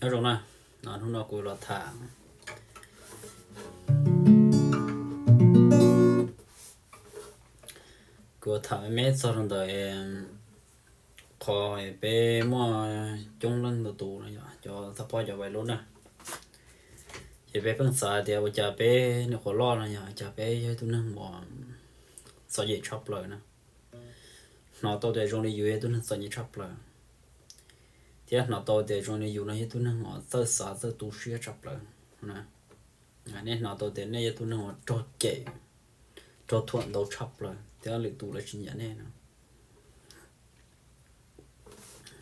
Nyob zoo na, hnub no kuv los tham, kuv tham me me txog rau ntawm qhov peb muaj coob leej ntau tus no yog cov txog poj cov vais lub na, ces peb pheej xav tias ua cas peb nyuam qhuav loj no yog cas peb yog ib tug neeg uas txom nyem tshaj plaws na. Hnov tau tias zoo li yus yog ib tug neeg txom nyem tshaj plaws, thiab hnov tau tias zoo li yus no yog ib tug neeg uas txawj xav txawj tu siab tshaj plaws na. Nej hnov tau tias nej yog tus neeg uas raug cem, raug thuam ntau tshaj plaws thiab lwm tus lawv tsis nyiam nej no.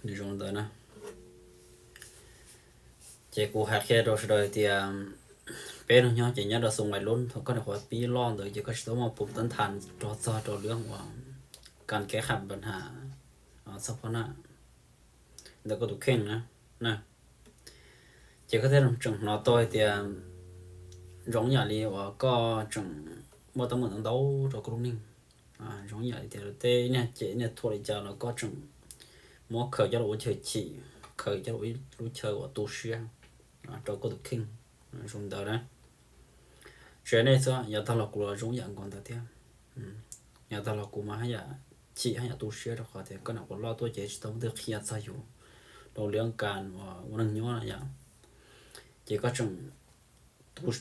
Nws zoo ntawd na. Ces kuv hais qhia rau sawv daws tias peb neeg nyob ces nyob rau xoo vais lub, thaum koj nyuam qhuav pib loj ntawd ces koj tsis tau muaj pum tab nthas rau txog rau lub uas kas kev kham npa nham txog poj na ntawm koj tus kheej na. Ces koj thiaj tseem hnov tau hais tias zoo yam li uas koj tseem muaj teeb meem ntau ntau rau koj lub neej. Zoo yam li tias tej niag cem niag thuam li cas los koj tseem muab khaws coj los ua chaw chim, khaws coj los ua ib lub chaw uas tu siab rau koj tus kheej. Zoo ntawd na. Tsis hais nej xwb, yav tag los kuv los zoo yam nkaus ntawd thiab. Yav tag los kuv mas haj yam chim haj yam tu siab rau qhov tias koj nyuam qhuav loj tuaj ces tsis tau muaj twg qhia txog yus rau lub kas uas ua neeg nyob no yom. Ces koj tseem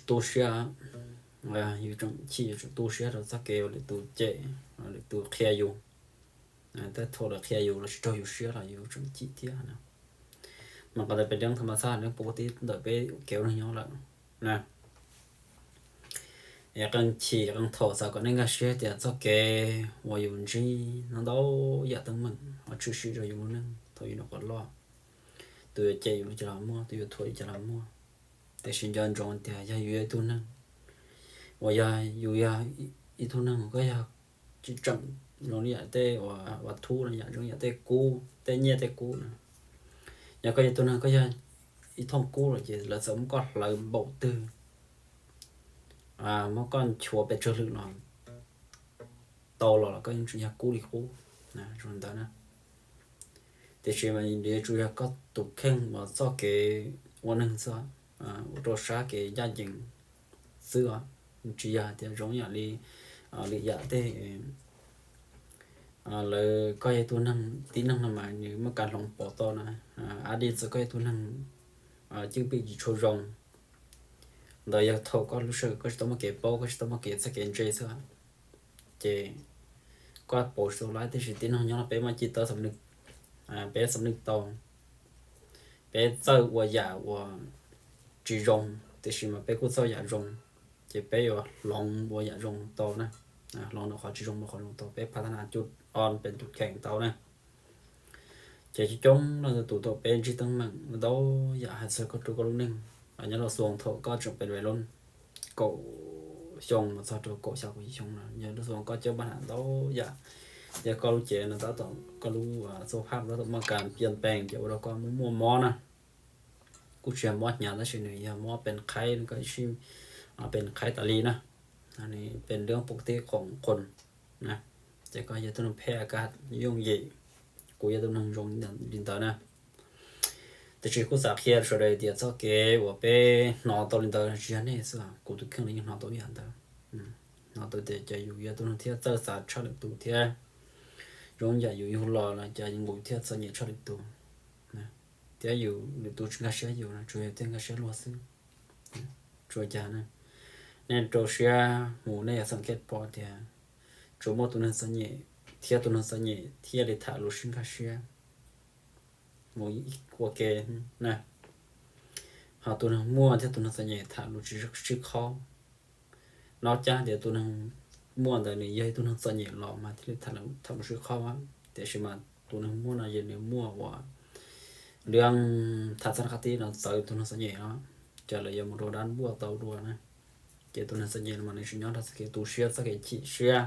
tu siab, yus tseem chim yus tseem tu siab rau txoj kev uas lwm tus cem, lwm tus qhia yus, tej thaum lawv qhia yus los tsis raug yus siab los yus tseem chim thiab na. Mas qhov ntawd peb leej tham mas xaj leej pov tib ntawm peb kev ua neeg nyob lawm na. Es qee chim qee thaum xav kom nej nkag siab tias txoj kev uas yus ntsib no ntau yam teeb meem uas tshwm sim rau yus lub neej thaum yus nyuam qhuav loj. Tus yuav cem yus li cas los muaj, tus yuav thuam li cas los muaj. Tiam sis nco ntsoov tias yog yus yog ib tug neeg uas yog yus yog ib tug neeg uas koj yog tsis tseem zoo li yam tej uas ua thub no yom, zoo yam tej kub tej nyiaj tej kub na. Yog koj yog ib tug neeg koj yog ib thooj kub lawm ces lawv txawm muab koj hlawv npaum twg, muab koj nchuav pes tsawg lwm los tau los los koj yeej tseem yog kub li qub, zoo ntawd na. Tiam sis mas yuav tsum yog koj tus kheej uas txoj kev ua neeg xwb, ua rau sab kev ncaj ncees xwb os. Tsis yog tias zoo yam li lwm yam tej lawv, koj yog tus neeg tib neeg no mas nws muaj kas hloov pov tau na. Ab di txawm koj yog tus neeg cwj pwm tsis tshua zoo, ntawd yog thaum koj lub sij hawm koj tsis tau muaj kev paub, koj tsis tau muaj kev txawj kev ntse xwb. Ces koj pauv tsis tau lawm, tiam sis tib neeg nyob los peb muaj ci tawb xam neej, peb xam neej tau, peb txawj ua yam uas tsis zoo, tiam sis mas peb kuj txawj yam zoo, ces peb yuav hloov ua yam zoo tau na. Hloov ntawm qhov tsis zoo mus qhov zoo tau, peb phav thab nas cub o pes tus kheem tau na. Ces coob coob leej ntau tus thaum peb ntsib teeb meem ntau yam hais txog koj rau koj lub neej, nyob rau xyoo thaum koj tseem pes vais lub kaum xyoo mus txog rau kaum xya kaum yim xyoo no, yog lub xyoo koj coj npaj ham ntau yam, yog koj lub cev no tab tom, koj lub xuab phaj tab tom muaj kas piam pees ces ua rau koj muaj muaj mob na. Kuj tsis yog mob hnyav tab sis nws yog mob pes qhaib, koj ib sij pes qhaib tas li na. Nws pes lwb pus tij khoom qhos na, ces koj yog tus neeg phem kaj yooj yim. Kuv yog tus neeg zoo li ntawd na. Tiam sis kuj xav qhia sawv daws tias txoj kev uas peb hnov tau li ntawd tsis yog nej xwb, kuv tus kheej los yeej hnov tau ib yam ntawd. Hnov tau tias cas yus yog tus neeg thiab txawj xav tshaj lwm tus thiab, zoo yam yus yug los los cas yus nqus thiab txom nyem tshaj lwm tus, thiab yus lwm tus tsis nkag siab yus no tsuas yog thiaj nkag siab luag xwb. Tsuas cas ne, nej rau siab mus nej yuav xam khej pom tias tsuas muaj tus neeg txom nyem thiab tus neeg txom nyem thiaj li tham lus sib nkag siab mus ua ke na. Ho tus neeg muaj thiab tus neeg txom nyem tham lus tsis sib khob. Nyob ncaj tias tus neeg muaj ntawd nws yog ib tug neeg txom nyem los mas thiaj li tham lus sib khob, tiam sis mas tus neeg muaj no ces nws muaj uas lwm tham txog qab tib no txawv tus neeg txom nyem no, ces lawv yuav mus rau dab npuaj tau dua na. Ces tus neeg txom nyem no mas nws tsis nyob rau txoj kev tu siab txoj kev chim siab,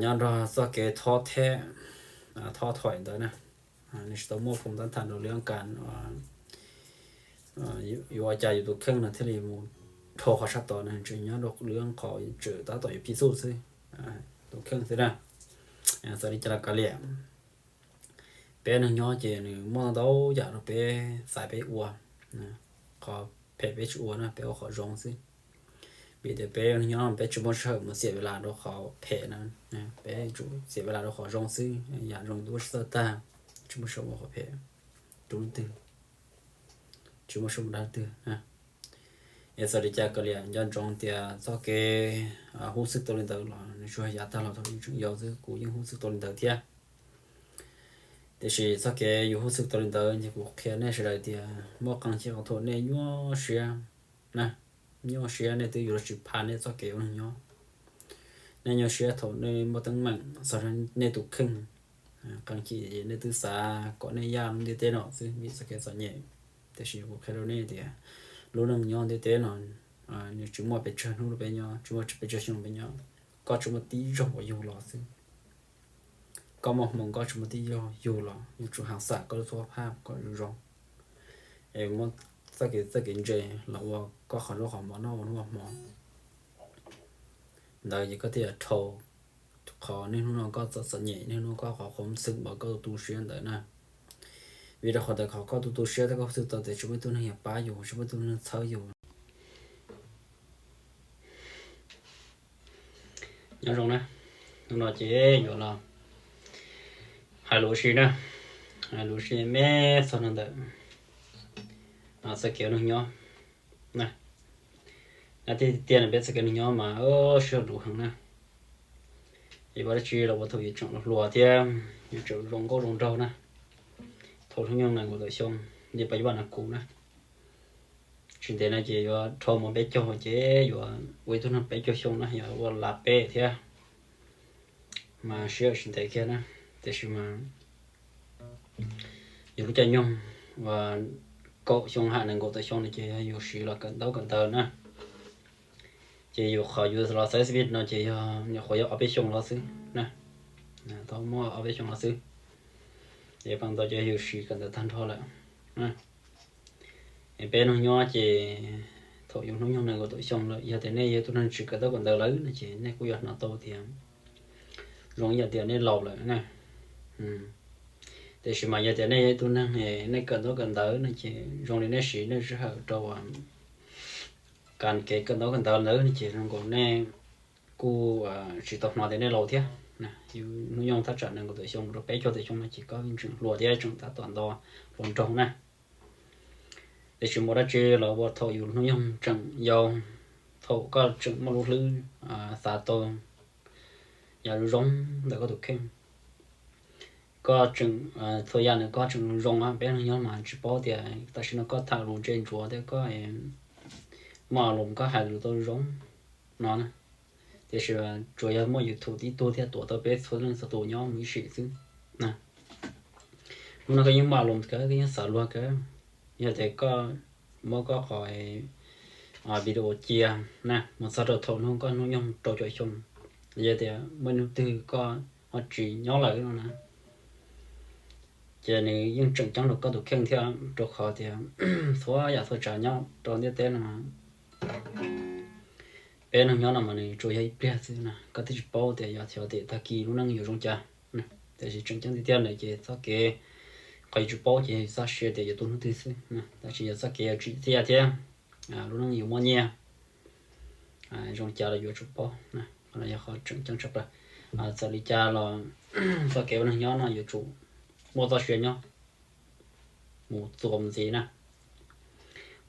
nyob rau txoj kev thob theb, thob thoim ntawd na. Nws tsis tau muaj phoo tab tham rau lwm kas yuav ua cas yus tus kheej no thiaj li mus dhau qhov sab tod na, tseem nyob rau lwm qhov tseem tab tom yuav phim xuj xwb, tus kheej xwb na. Txawm li cas los kav liam, Peb neeg nyob ces nws muaj ntau yam rau peb xaiv peb ua. Qhov phem peb tsis ua na, peb ua qhov zoo xwb. Vim tias peb neeg nyob peb tsis muaj sij hawm mus xiam ves las rau qhov phem na, peb yuav tsum xiam ves las rau qhov zoo xwb, yam zoo twb ua tsis txawj tag, tsis muaj sij hawm ua qhov phem rau leej twg, tsis muaj sij hawm mus dag leej twg. Es txawm li cas kawg li nco ntsoov tias txoj kev hub xwb tau li ntawd los nws tsuas yav tag los thaum yus tseem yau xwb, kuv yeej hub xwb tau li ntawd thiab. Tiam sis txoj kev yus hub xwb tau li ntawd ces kuv qhia nej sawv daws tias muaj qee chim qhov thaum nej nyuaj siab na, nyuaj siab nej twb yuav luag tsis pha nej txoj kev ua neeg nyob. Nej nyuaj siab thaum nej muaj teeb meem txog nej tus kheej. Qee chim nej twb xav kom nej yaj lub ntiaj teb no xwb vim txoj kev txom nyem. Tiam sis kuv qhia rau nej tias lub neej nyob ntiaj teb no nws tsis muaj pes tsawg hnub rau peb nyob, tsis muaj pes tsawg xyoo rau peb nyob. Koj tsuas muaj tib zaug uas yug los xwb. Koj muaj hmoo koj tsuas muaj tib zaug yug los yuav tsum hav xam koj lub txoj phaj kom zoo zoo. Es muab txoj kev txawj kev ntse los ua koj qhov zaub qhov mov noj ua hnub ua hmo. Ntawd ces koj thiaj dhau qhov niaj hnub no koj txom txom nyem, niaj hnub koj qhov khuv xim uas koj tu tu siab ntawd na. Vim rau qhov ntawd qhov koj tu tu siab thiab koj hub xwb tau tias tsis muaj ib tug neeg yuav pab yus, tsis muaj ib tug neeg txhawb yus. Nyob zoo na, hnub no ces yuav los hais lus ua si na, hais lus ua si me txog no ntawm txoj kev ua neeg nyob na. Tiag tiag no peb txoj kev ua neeg nyob mas sij hawm luv heev na. Yuav ua dab tsi los ua thaum yus tseem hluas thiab yus tseem zoo nkauj zoo nraug na. Thaum hnub nyoog nees nkaum tawm xyoo, li pas yuav vaj no kuv na, tsis ntev no ces yuav dhau mus peb caug ces yuav ua ib tug neeg peb caug xyoo na, yuav ua lav peb thiab. Mas sij hawm tsis ntev kiag na, tiam sis mas yus lub caij nyoog uas kaum xyoo ham nees nkaum tawm xyoo no ces yog yus siv los kawm ntaub kawm ntawv na. Ces yus qhov yus los xaiv xav vij no ces yog nyuam qhuav yog ob peb xyoo los xwb na, tau muaj ob peb xyoo los xwb. Ces pas ntawd ces yus siv kawm ntawv tag nrho lawm. Es peb neeg nyob ces thaum yus hnub nyoog nees nkaum tawm xyoo lawm, yog tias nej yog tus neeg tsis kawm ntaub kawm ntawv lawm no ces nej kuj yuav hnov tau tias zoo ib yam tias nej laus lawm na. Tiam sis mas yog tias nej yog ib tug neeg nej kawm ntaub kawm ntawv no ces zoo li nej siv nej sij hawm rau kas kev kawm ntaub kawm ntawv ntawd no ces zoo nkaus nej kuj tsis tau hnov tias nej laus thiab. Yus hnub nyoog thaj tsam nees nkaum tawm xyoo rau peb caug tawm xyoo no ces koj tseem hluas thiab tseem tab tom nto hluas nraug na. Tiam sis mus dab tsi los ua thaum yus hnub nyoog tseem yau, thaum koj tseem muaj lub hlwb xav tau yam zoo zoo ntawm koj tus kheej. Koj tseem, txhua yam ntawm koj tseem zoo zoo, peb neeg nyob mas tsis paub tias tam sim no koj tham lus ntse ntsuav thiab koj muaj lus koj hais lus tau zoo no na. Tiam sis tsuas yog muaj YouTube tib tug thiaj tuav tau peb txhua leej txhua tus nyob mus ib sim xwb na. Hnub no koj yeej muaj lus kawg, koj yeej xav luag kawg, yog tias koj muab koj qhov video cia na mus txog rau thaum hnub koj hnub nyoog rau caum xyoo, yog tias muaj hnub twg koj ho tsis nyob lawm no na, ces nws yeej tseem ceeb rau koj tus kheej thiab, rau qhov tias txhua yam txhua tsav nyob rau ntiaj teb no peb neeg nyob no mas nws tsuas yog ib pliag xwb na, koj twb tsis paub tias yog xyov tias tag kis lub neej yuav zoo cas. Tiam sis tseem ceeb tiag tiag ntawd ces txoj kev, qhov yus tsis paub ces yog yus txoj sia tias yuav tu hnub twg xwb, tab sis yog txoj kev yuav tsim txiaj thiab lub neej yuav muaj nyiaj zoo li cas los yuav tsum paub. Qhov no yog qhov tseem ceeb tshaj plaws. Txawm li cas los txoj kev ua neeg nyob no yuav tsum muaj txoj sia nyob mus txuas mus ntxiv na.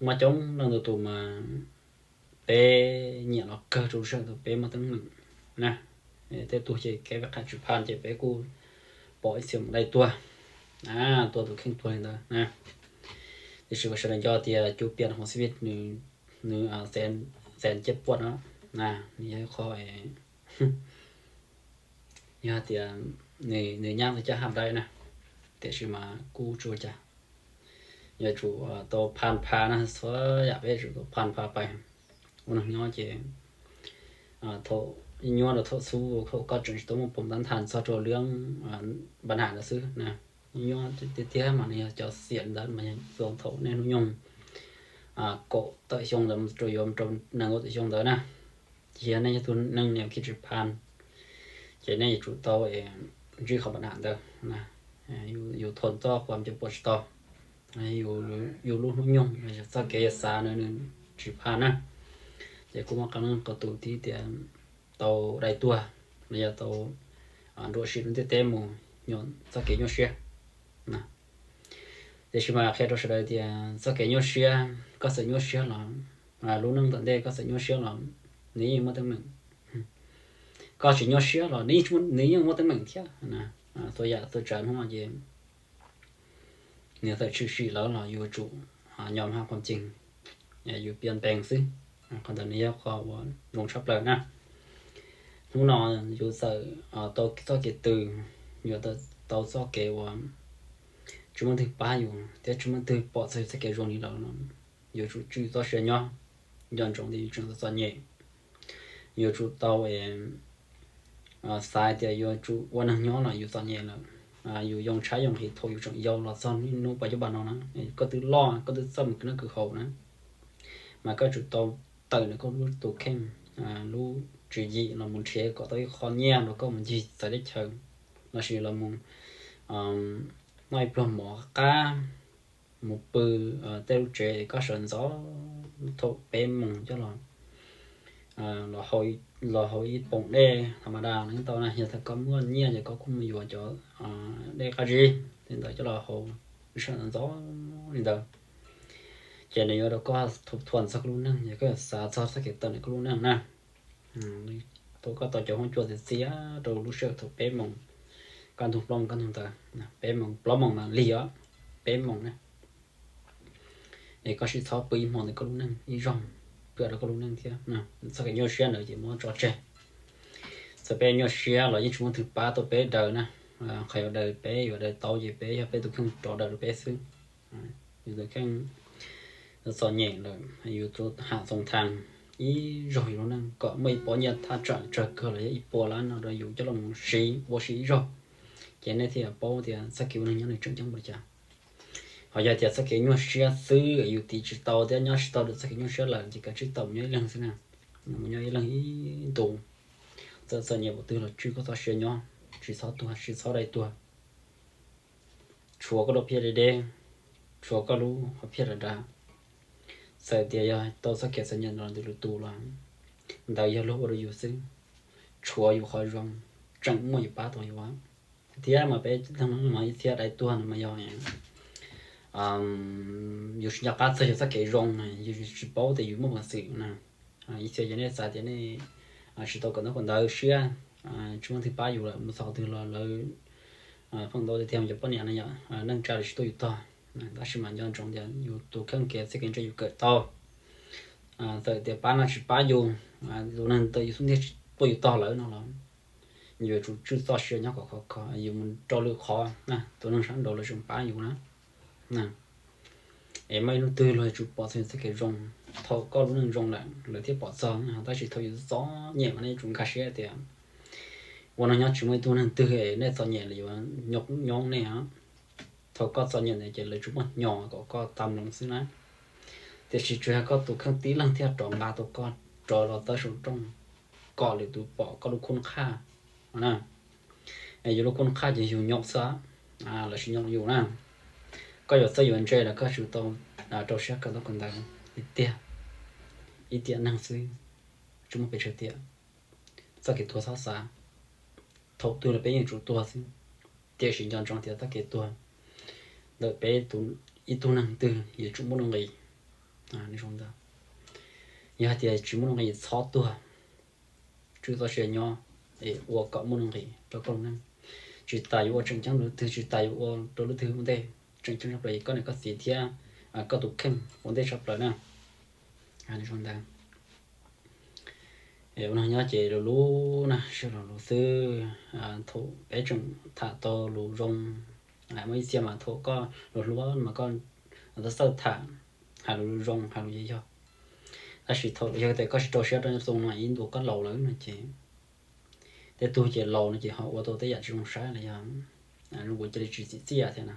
Muaj coob leej ntau tus mas peb nyiam los kawg rau sij hawm thaum peb muaj teeb meem na. Tej tug ces kev qham tsis phaj ces peb kuj pom ib txhia mus dai tuag, tuag tus kheej tuag li ntawd na. Tiam sis kuv sawv daws nco tias cuv piam hauv xib nws, nws xeev ciaj puaj no na, nws yog qhov, yog tias nws nyab tau caj haj dai na, tiam sis mas kuj tsis ua cas, yuav tsum tau phaj pha na, txhua yam peb yuav tsum tau phaj pha pais. Ua neeg nyob ces thaum nyuaj rau thaum xub, thaum koj tseem tsis tau muaj pom tab nthas txog rau lub npa nam ntawd xwb na. Nyuaj tiag tiag mas nws yog cov xiam ntawd mas yog thaum nej hnub nyoog kaum tawm xyoo ntawd rau yuav rau nees nkaum tawm xyoo ntawd na. Ces yog nej yog tus neeg niam khi tsis phaj, ces nej yuav tsum tau ntsib qhov npa nam ntawd na. yus thuam txoj quav cov puas tsis tau, yus lub hnub nyoog, txoj kev yus xav nws tsis phaj na. Ces kuv muab qee leej qee tus tib tias tau dai tuag, los yog tau nruam sim lub ntiaj teb mus, nyuam txoj kev nyuaj siab. Tiam sis mas qhia rau sawv daws tias txoj kev nyuaj siab, koj txawm nyuaj siab los, lub neej tom ntej koj txawm nyuaj siab los, nws yeej muaj teeb meem. Koj tsis nyuaj siab los nws yeej muaj teeb meem thiab. Txhua yam txhua tsav hnub no ces nws txawm tshwm sim lawm los yus yuav tsum nyob hab qhov ceeg, yus piav npees xwb. Qhov ntawd nws yog qhov uas zoo tshaj plaws na. Hnub no yus txawm tau txoj kev tws, yuav tau txoj kev uas tsis muaj twg pab yus thiab tsis muaj twg pom txog yus txoj kev zoo li lawm no, yuav tsum tswj txoj sia nyob, nco ntsoov tias yus tseem txom nyem. Yuav tsum tau xav tias yuav tsum ua neeg nyob los yus txom nyem lawm. Yus yoo tshaib yoo nqhis thaum yus tseem yau los txog niaj hnub pas cuj pas no na, koj twb loj koj twb txawj mus khwv noj khwv haus na, mas koj tsum tau tawm ntawm koj lub tus kheej, lub tswv yim los mus nrhiav kom tau ib qho nyiaj rau koj mus ncig txawv teb chaws, lossis los mus noj ib pluag mov qab, mus pw tej lub tsev koj sawv ntxov thaum peb moos coj los, los haus ib poom dej tha ma da los yeej tau na. Yog tias koj muaj nyiaj ces koj kuj mus yuav cov dej qab zib li ntawd coj los haus sawv ntxov li ntawd, ces nws yuav rau koj thuam txog koj lub neej, yog koj yuav xav txog txoj kev tawm ntawm koj lub neej na. Thaum koj tau cov huab cua txias txias rau lub sij hawm thaum peb moos, kaj ntug plaub moos kaj ntug ntawd, peb moos plaub moos mas lig os, peb moos na, es koj sim txhob pw ib hmo ntawm koj lub neej ib zaug, pw rau koj lub neej thiab. Txoj kev nyuaj siab ntawd ces muab tso tseg. Txawm peb nyuaj siab los yeej tsis muaj twg pab tau peb daws na. Qhov yuav daws peb, yuav daws tau ces peb yog peb tus kheej rov daws rau peb xwb. Yus tus kheej txom nyem lawm, yus tus ham txoos thas ib zaug yus lub neej kom muaj ib pob nyiaj thaj tsam tsawg kawg los yog ib puas lab no rau yus coj los siv ua si ib zaug, ces nej thiaj paub tias txoj kev ua neeg nyob nws tseem ceeb npaum li cas. Ho yog tias txoj kev nyuaj siab xwb yus tiv tsis tau thiab nyob tsis tau rau txoj kev nyuaj siab lawm ces kav tsij tawm mus nyob ib leeg xwb na. Mus nyob ib leeg ib ntus, txawm txom nyem npaum twg los tswj koj txoj sia nyob, tsis txhob tuag, tsis txhob dai tuag. Tshuav koj lub phiaj deb deb, tshuav koj lub hom phiaj dav dav, txawm tias yog tau txoj kev txom nyem los ntawm lwm tus los ntawd yog luag ua rau yus xwb, tshuav yus qhov zoo, tseem muaj yus pab tau yus. Thiab mas peb leeg no mas ib txhia dai tuag no mas yog yus tsis nco qab txog yus txoj kev zoo, yus tsis paub tias yus muaj peev xwm na. Ib txhia ces nej xav tias nej tsis tau kawm ntaub kawm ntawv siab, tsis muaj twg pab yus lawm, mus txog qhov twg los lawv pheej ntau tiag tiag yus poj niam no yom, neej tsa lawv tsis tuaj yus tog. Tab sis mas nco ntsoov tias yus tus kheej kev txij kev ntse yus kawm tau, txawm tias pab no tsis pab yus, tus neeg ntawd yus xub ntiag tsis tuaj yus tog lawm no los yus yuav tsum tswj txoj sia nyob kom khov kho, yus mus rau lwm qhov na, tus neeg sab nraud lawv tseem pab yus na. Es muaj ib hnub twg luag yuav tsum pom txog yus txoj kev zoo. Thaum koj lub neej zoo lawm lawv thiaj pom txog, tab sis thaum yus txom nyem mas nej yuav tsum nkag siab tias ua neeg nyob tsis muaj ib tug neeg twg es nej txom nyem los yuav nyob nyob nej. Thaum koj txom nyem ntawd ces lawv tsuas muaj hnyos kom koj tau mloog xwb na. Tiam sis tsuas yog koj tus kheej tib leeg thiaj rov nqa tau koj rov los tawb saum rooj kom lwm tus pom koj lub khub qhaj na. Yus lub khub qhaj ces yus nyob xwb, lawv tsis nyob yus na. Koj yuav txawj yuav ntse los koj tsum tau rau siab kawm ntaub kawm ntawv tiag tiag. Ib tiam neeg xwb, tsis muaj pes tsawg tiam. Txoj kev tuag txhob xav, thaum twg los peb yeej tsum tuag xwb. Tiam sis nco ntsoov tias txoj kev tuag ntawm peb ib tug neeg twg yuav tsum muaj nuj nqis. Yog hais tias tsis muaj nuj nqis txhob tuag, tswj txoj sia nyob es ua kom muaj nuj nqis rau koj lub neej. Tsis tas yuav ua tseem ceeb rau lub twg, tsis tas yuav ua rau lub twg ua ntej, tseem ceeb tshaj plaws yog koj niam koj txiv thiab koj tus kheej ua ntej tshaj plaws na. Ua neeg nyob ces lus lus na, sib lus lus xwb. Thaum peb tseem tham tau lus zoo, muaj ib txhia mas thaum koj lus hluas mas koj txawj txawj tham, hais lus zoo hais lus yog yog. Tab sis thaum yog tias koj tsis rau siab rau xoo no ib ntus koj laus lawm no ces tej tug ces laus no ces ho ua tau tej yam tsis zoo saib los yog zoo kuv cia li tsis txim txiaj thiab na.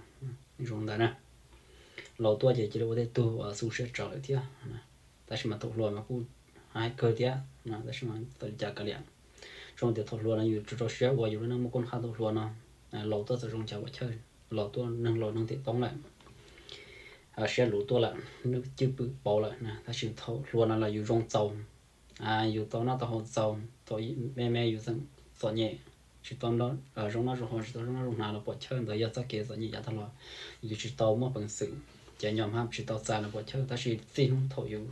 Zoo ntawd na, laus tuaj ces cia li ua tej tug uas xu siab tsawv lawm thiab. Tab sis mas thaum hluas mas kuj hais kawg thiab, tab sis mas txawm li cas kav liam, zoo tias thaum hluas no yus rau siab ua yus lub neej muaj koob qhaj thaum hluas no, laus tuaj txawm zoo cas ua chawj. los tuaj neeg los neeg tim toob lawm, siab luv tuaj lawm, lub cwj pwm pauv lawm na. Tab sis thaum hluas no los yus zoo txaus, yus tau noj tau haus txaus, thaum me me yus txom nyem, tsis tau zoo noj zoo haus, tsis tau zoo noj zoo hnav los pom chawj, ntawd yog txoj kev txom nyem yav tag los, yus tsis tau muaj peev xwm, ces nyom hab tsis tau txais los pom chawj. Tab sis txij hnub thaum yus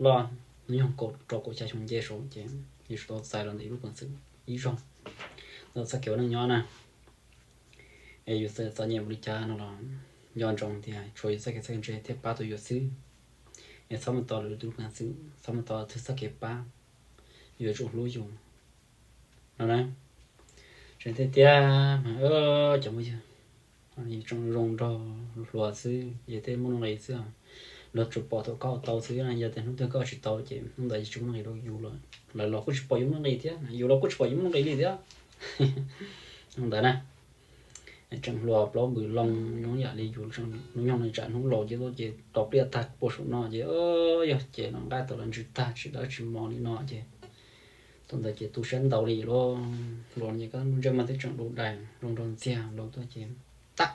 loj, hnub nyoog kaum rau kaum xya xyoo nce saud ces yus tsis tau txais los ntawm yus lub peev xwm ib zaug. Ntawm txoj kev ua neej nyob na, es yus txom nyem mus li cas no los nco ntsoov tias tshuav yus txoj kev txawj ntse thiaj pab tau yus xwb. Es txhob mus tos lwm tus lub peev xwm, txhob mus tos lwm tus txoj kev pab, yuav tsum hlub yus no na. Tseem tiag tiag mas cov muaj yawg, yus tseem zoo nraug hluas xwb, yus tej muaj nuj nqis xwb, luag tsuas pom thaum koj tau xwb na. Yog tias hnub twg koj tsis tau ces hnub ntawd yus tsis muaj nuj nqis rau yus lawm, lawv los kuj tsis pom yus muaj nuj nqis thiab, yus los kuj tsis pom yus muaj nuj nqis li thiab. Hnub ntawd na, tseem hluas plaub npws loo, zoo yam li yus hnub nyoog no tsam hnub laus ces tuaj ces tau pliaj tag puag saum no ces yog ces no nqaij tau los ntsws tag tsis dawb tsis mos li no ces thaum ntawd ces tu siab ntau li lauj. Hluas ces koj lub ntsej muag twb tseem du dais zoo nraug ntxiag, laus tuaj ces tag.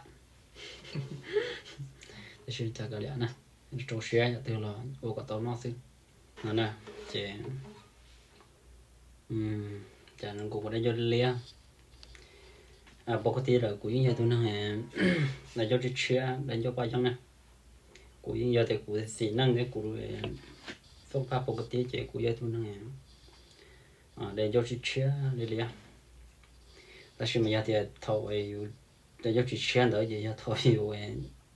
Tab sis cas kav liam na, rau siab yam twg los ua kom tau noj xwb no na. Ces cas kuv kuv dab ncauj liab, pov kuv tij lawm kuv yeej yog tus neeg dab ncauj tshiab tshiab, dab ncauj paj yeeb na. Kuv yeej yog tias kuv xim neej thiab kuv xoob phaj pov kuv tij ces kuv yog tus neeg dab ncauj tshiab tshiab li liab. Tab sis mas yog tias thaum yus dab ncauj tshiab tshiab ntawd ces yog thaum yus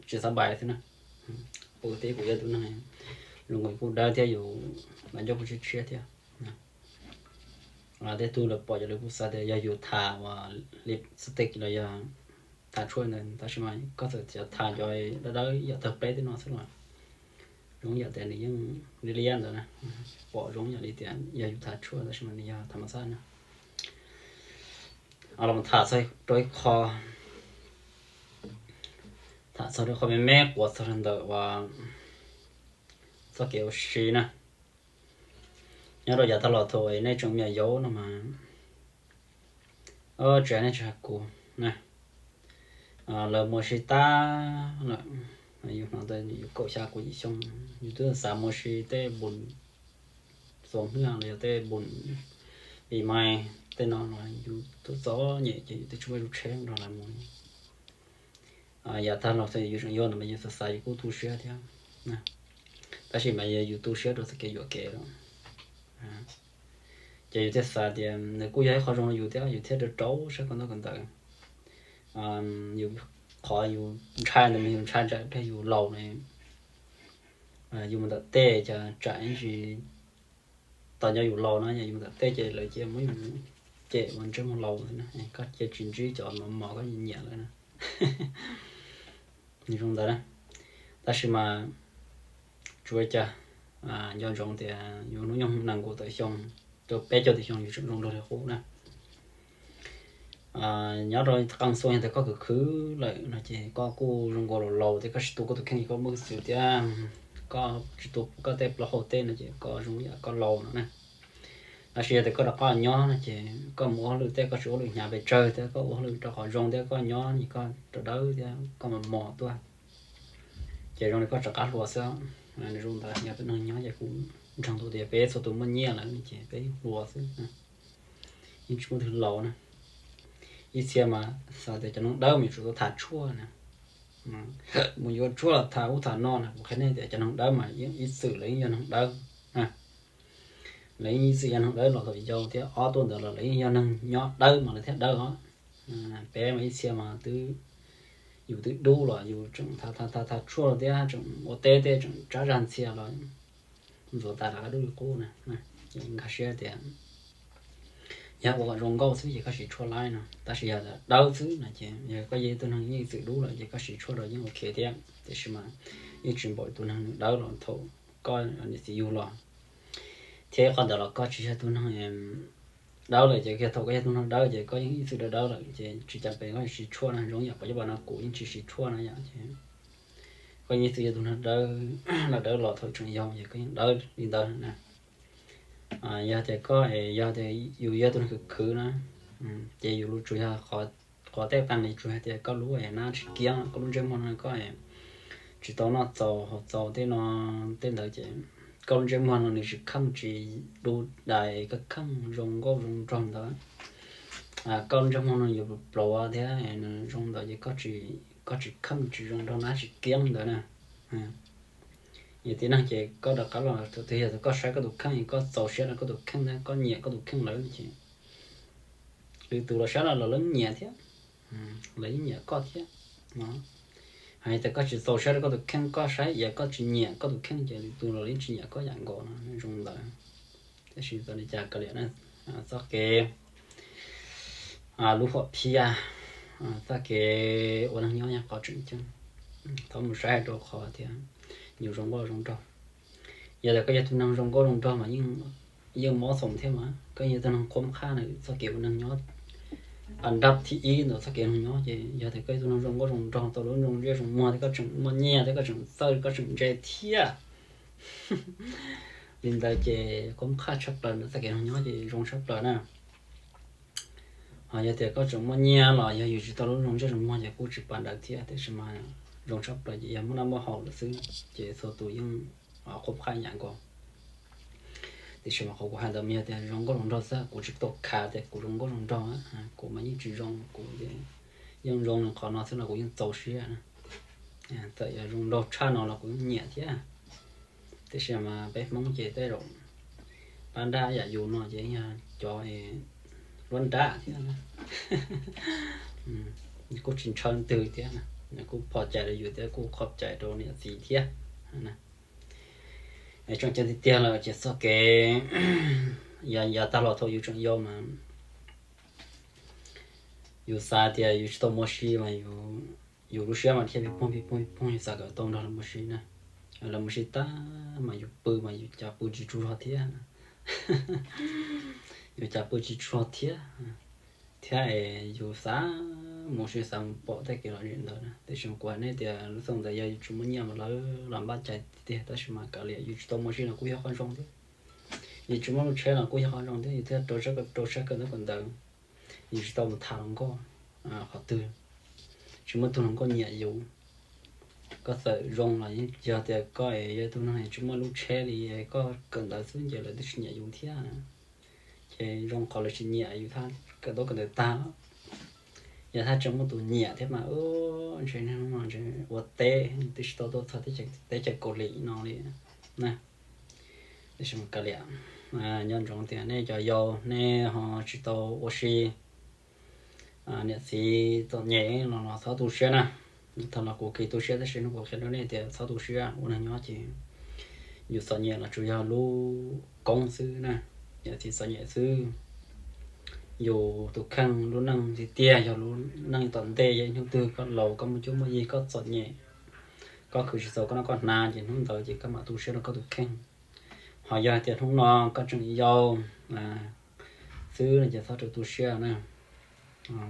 tsis xav pais xwb na. Pov kuv tij kuv yog tus neeg zoo nkaus kuj dawb thiab yus dab ncauj kuj tshiab tshiab thiab. Tej tug lawv pom ces lawv kuj xav tias yog yus tham ua lipstick los yog tham tshuaj ntawd, tab sis mas koj txawm tham cov dawb dawb ib yam tawg pleb tej no xwb los zoo yam tias nws yeej li liab ntawd na. Pom zoo yam li tias yog yus tham tshuaj tab sis mas nws yog tham mas xaj na. Los tham txog rau ib qho, tham txog rau qhov me me quav txog rau ntawm uas txoj kev ua si na. Nyob rau yav tag los thaum nej tseem me nyuam yaus no mas, tsis hais nej tsis hais kuv na, lawv mus ua si tag lawm, yus hnov tau yus kaum xya kaum yim xyoo, yus twb xav mus ua si tej npus xos hwj los yog tej npus pis mais tej no los yus twb txom nyem ces yus twb tsis muaj lub tsheb nrog lawv mus. Yav tag los txawm yus tseem yau ntawd mas yus xav xav yus kuj tu siab thiab, tab sis mas yog yus tu siab rau txoj kev yuam kev lawm, ces yus thiaj xav tias nws kuj yog ib qho zoo rau yus thiab, yus thiaj rau rau siab kawm ntaub kawm ntawv. Yus, qhov yus ntshai ntawd mas yus ntshai tsam pliag yus laus na, yus mus ntawm tej ces tsam ib ntsis tau nco yus laus na, yog yus mus ntawm tej ces lawv cia muab yus cem ua ntsej muag laus xwb na, koj cia tsis ntsib cov mos mos koj nyiam lawm na. Nws zoo ntawd na, tab sis mas tsuas cas nco ntsoov tias yus hnub nyoog nees nkaum tawm xyoo rau peb caug tawm xyoo yus tseem zoo nraug li qub na. Nyob rau qee xyoo yog tias koj khwv khwv lawm no ces koj kuj zoo nkaus laus laus thiab, koj tsis tu koj tus kheej, koj muaj hwj xwm thiab, koj tsis tu koj tej plaub hau tej no ces koj zoo yam koj laus no na. Tab sis yog tias koj rov qab nyob no ces koj mus ua hauj lwm tej koj tsis ua hauj lwm hnyav pes tsawg thiab, koj ua hauj lwm rau qhov zoo thiab koj nyob ces koj rau dawb thiab koj mos mos tuaj, ces zoo li koj rov qab hluas xwb. Nws zoo ntawd, yog tus neeg nyob ces kuv nrog ntu tias peb txhua tus muaj nyiaj lawm ces peb hluas xwb, yeej tsis muaj twg laus na. Ib txhia mas xav tias cov neeg dawb mas yuav tsum tau tham tshuaj na, mus yuav tshuaj los tham ub tham no na. Kuv qhia nej tias cov neeg dawb mas yeej ib txwm lawv yeej yog neeg dawb. Lawv yeej ib txwm yog neeg dawb los thaum yau thiab, ob tuaj ntawd los lawv yeej yog neeg nyob dawb mas lawv thiaj dawb os. Peb mas ib txhia mas twb, yus twb dub los yus tseem tham tham tham tham tshuaj thiab tseem ua teb tej tseem tsab zag ntxhias los ntxuav tas rov qab dub li qub na. Nkag siab tias yog ua kom zoo nkauj xwb ces koj siv tshuaj laib no, tab sis yog dawb xwb no ces yog koj yog ib tug neeg yeej ib txwm dub lawm ces koj siv tshuaj rau yeej ok thiab, tiam sis mas yeej tsis npaum tus neeg dawb los thaum koj niam txiv yug los. Thiab qhov ntawd los koj tsis yog tus neeg dawb lawm ces yog thaum koj yog tus neeg dawb ces koj yeej ib txwm dawb dawb lawm ces tsis cas pes koj siv tshuaj no. Zoo yam pom cov pas no kuv yeej tsis siv tshuaj no yom, ces koj yeej ib txwm yog tus neeg dawb, los dawb los thaum tseem yau ces koj yeej dawb li ntawd na. Yog tias koj, yog tias yus yog tus neeg khwv khwv na, ces yus lub tsuas yog qhov, qhov tej qee li tsuas hais tias koj lub nab tsis kiab, koj lub ntsej muag no koj tsis tau noj txaus haus txaus tej no tej ntawd ces koj lub ntsej muag no nws tsis kheej tsis du dais, koj kheej zoo nkauj zoo nraug ntawd. Koj lub ntsej muag no yuav pluav thiab nws zoo ntawd ces koj tsis kheej tsis zoo nraug nab tsis kiab ntawd na. Yog tib neeg ces koj rov qab los tus twg yog koj saib koj tus kheej, koj txaus siab rau koj tus kheej thiab koj nyiam koj tus kheej lawm ces lwm tus los saib los lawv yeej nyiam thiab, lawv yeej nyiam koj thiab no. Hais tias koj tsis txaus siab rau koj tus kheej, koj saib yog koj tsis nyiam koj tus kheej ces lwm tus los yeej tsis nyiam koj yam nkaus no zoo ntawd. Tab sis txawm li cas kav liam na, txoj kev lub hom phiaj, txoj kev ua neeg nyob yog qhov tseem ceeb. Thaum mus saib rau qhov tias yus zoo nkauj zoo nraug. Yog tias koj yog tus neeg zoo nkauj zoo nraug mas yeej mob xoo thiab mas koj yog tus neeg qhuab qhaj na txoj kev ua neeg nyob. Andav thib ib ntawm txoj kev neeg nyob ces yog tias koj yog tus neeg zoo nkauj zoo nraug tau lub zoo ntsej zoo muag thiab koj tseem muaj nyiaj thiab koj tseem txawj koj tseem ntse thiab li ntawd ces qhuab qhaj tshaj plaws ntawm txoj kev neeg nyob ces zoo tshaj plaws na. Ho yog tias koj tseem muaj nyiaj los yog yus tsis tau lub zoo ntsej zoo muag ces kuj tsis pas ntawd thiab, tiam sis mas zoo tshaj plaws ces yog muaj noj muaj haus lawm xwb ces txhua tus yeej qhuab qhaj yam nkaus. Tiam sis mas qhov kuv hais ntawd mas yog tias zoo nkauj zoo nraug xwb, kuv tsis tau khav tias kuv zoo nkauj zoo nraug, kuv mas yeej tsis zoo, kuv yeej zoo li qhov no xwb los kuv yeej txaus siab. Txawm yog zoo nraug tshaj no los kuv yeej nyiam thiab. Tiam sis mas peb Hmoob ces tej zaum nruab nrab yam yus no ces yog cov nruab nrab thiab. Kuj tsis ntshaw twg thiab, kuj pom cai rau yus thiab kuj qhov cai rau niam txiv thiab. Tseem ceeb tiag tiag lawm ces txoj kev yav tag los thaum yus tseem yau mas yus xav tias yus tsis tau muaj si mas yus lub siab mas thiaj pib poog pib poog pib poog, yus xav kom tau nrog lawv muaj si na. Lawv muaj si tag mas yus pw mas yus cas pw tsis tsaug zog thiab, yus cas pw tsis tsaug zog thiab, thiab es yus xav mus si xav mus pom tej kev lom zem ntawd na. Tiam sis kuv hais nej tias lub xyoo ntawd yog yus tsis muaj nyiaj mas lawv los npaj cai tiag, tab sis mas kav liam yus tsis tau muaj si los kuj yog qhov zoo thiab. Yus tsis muaj lub tsheb los kuj yog qhov zoo thiab, yus thiaj rau siab kawm ntawv. Yus tsis tau mus tham hluas nkauj, qhov twg tsis muaj tug hluas nkauj nyiam yus. Koj txawm zoo los yeej yog tias koj yog tug neeg tsis muaj lub tsheb li, koj kawm ntawv xwb ces lawv twb tsis nyiam yus thiab. Ces zoo qhov lawv tsis nyiam yus thiab, kawm ntaub kawm ntawv tag. Yog thiaj tseem muaj tus nyiam thiab mas ntshe niaj hnub no ntshe ua teb twb tsis tau tuaj txog teb chaws Kaus Lim no li na. Tiam sis mas kav liam, nco ntsoov tias nej cov yau nej ho tsis tau ua si, niam txiv txom nyem no los txhob tu siab na. Thaum no kuv kis tu siab tab sis hnub kuv qhia rau nej tias txhob tu siab, ua neeg nyob ces yus txom nyem los tsuas yog lub koob xwb na, niam txiv txom nyem xwb. Yus tus kheej lub neej tiag tiag yog lub neej tom ntej, yog ib hnub twg koj laus koj muaj cuab muaj yig koj txom nyem, koj khwv tsis txaus koj noj koj hnav ces hnub ntawd ces koj mam tu siab rau koj tus kheej. Ho yog tias hnub no koj tseem yau xwb no ces txhob tu siab na.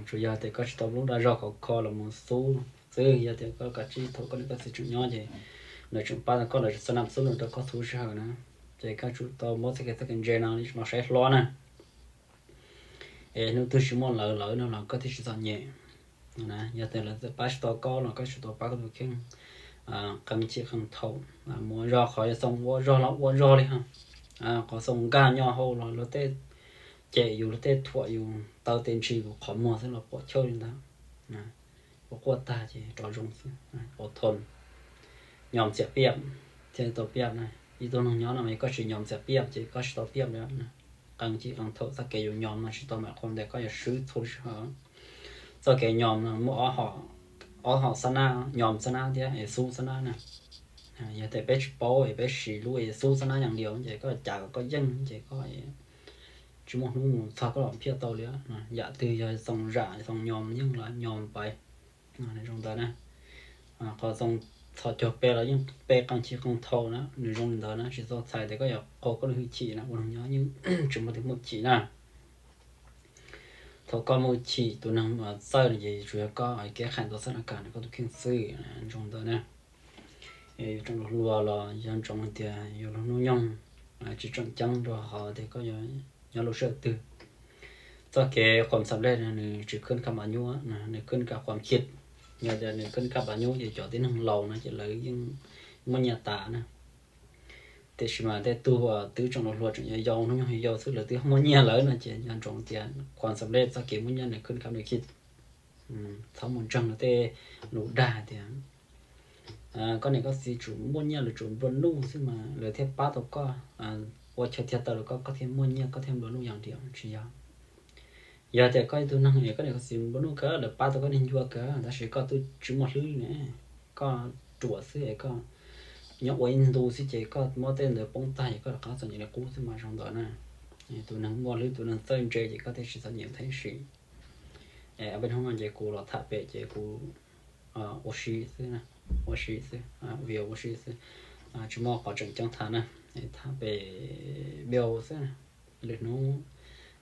Tsuas yog tias koj tsis tau lub dag zog khov kho los mus xub xwb, yog tias koj kav tsij thov koj niam koj txiv tseem nyob ces lawv tseem pab tau koj, lawv tseem xa nam xub los rau koj txhua sij hawm na, ces koj tsum tau muab txoj kev txoj kev ntse no los saib hlob na. Es hnub twg tsis muaj lawv lawv no los koj thiaj tsis txom nyem. Yog tias lawv pab tsis tau koj los koj tsum tau pab koj tus kheej, qee chim qee thaum, mus ua zog, qhov xoo ua zog los ua zog li ho, qhov xoo nkag nyo hauv los luag tej cem yus, luag tej thuam yus, taw tes ntsis yus qhov muag xwb los pom chawj li ntawd. Ua quaj tag ces rov zoo xwb. Ua thoo, nyom txiam piaj thiaj tau piaj na. Ib tug neeg nyob no mas yog koj tsis nyom txiam piaj ces koj tsis tau piaj li. Qee chim qee thaum txoj kev yus nyom no tsis tau mam qhuas tias koj yuav swb txhua sij hawm. Txoj kev nyom no muaj ob hom xab nab, nyom xab nab thiab es xub xab nab na. Yog tias peb tsis paub es peb siv lub es xub xab nab yeej li ces koj cas kom koj yeej ces koj tsis muaj hnub mus txog koj los phiaj tau li. Yam twg yog xoo zam xoo nyom yeej los nyom pais. Zoo ntawd na. Qhov xoo txhos caug pe los yeej pe qee chim qee thaum na, nws zoo li ntawd na, tsis txhob txhais tias koj yuav qaug koj lub hwj chim na, ua neeg nyob yeej tsis muaj tus muaj chim na. Thaum koj muaj chim tus neeg txawj no ces tsuas yog koj kev kheev tau txhawb nqa koj tus kheej xwb, zoo ntawd na. Yus tseem hluas los yog ntsoov hais tias yus lub hnub nyoog tsis tseem ceeb rau qhov tias koj yuav nyob lub sij hawm twg. Txoj kev khuam xam lej no nws tsis khwb kab npab nyuj, nws khwb kab khuam khib. Yog tias nws khwb kab npab nyuj ces cov tib neeg laus no ces lawv yeej muaj nyiaj tas na. Tiam sis mas tej tug uas twb tseem hluas hluas tseem yau yau, hnub nyoog yau yau xwb lawv twb muaj nyiaj lawm no ces nco ntsoov tias khuam xam lej txoj kev muaj nyiaj nws khwb kab nws khib. Txhob mus ntseeg lawv tej lus dag tias koj niam koj txiv tsuas muaj nyiaj, lawv tsuas nplua nuj xwb mas lawv thiaj pab tau koj, ua chaw thiaj tau rau koj, koj thiaj muaj nyiaj, koj thiaj nplua nuj yam diam, tsis yog. Yog tias koj ib tug neeg es koj niam koj txiv nplua nuj kawg, lawv pab tau koj niag ncua kawg tab sis koj twb tsis muaj hlwb ne, koj ruam xwb es koj nyob ua ib ntu xwb ces koj muab tej ntawd poob tag ces koj rov qab txom nyem li qub xwb mas zoo ntawd na. Tus neeg muaj hlwb tus neeg txawj ntse ces koj thiaj tsis txom nyem thiab sim. Peb hnub no ces kuv los tham pem ces kuv ua si xwb, ua si xwb, vim ua si xwb, tsis muaj qhov tseem ceeb tham na, tham pem biau xwb. Lwm hnub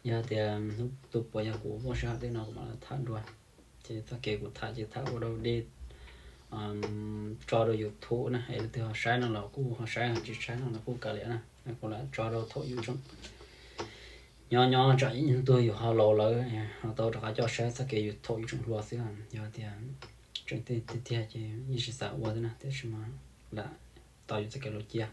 yog tias hnub tu puas yog kuv muaj sij hawm tej no kuv mam tham dua. Ces txoj kev kuv tham ces tham ua dau dej tso rau YouTube na, es leej twg ho saib no los kuj ho saib, ho tsis saib no los kuj kav liam na. Kuv lam tso rau thaum yus tseem nyob nyob tsam ib hnub twg yus ho laus lawm ho tau rov qab coj saib txoj kev yus thaum yus tseem hluas xwb. Yog tias tseem tiag tiag ces yeej tsis xav ua thiab na, tiam sis mas lam tau yus txoj kev luag cia.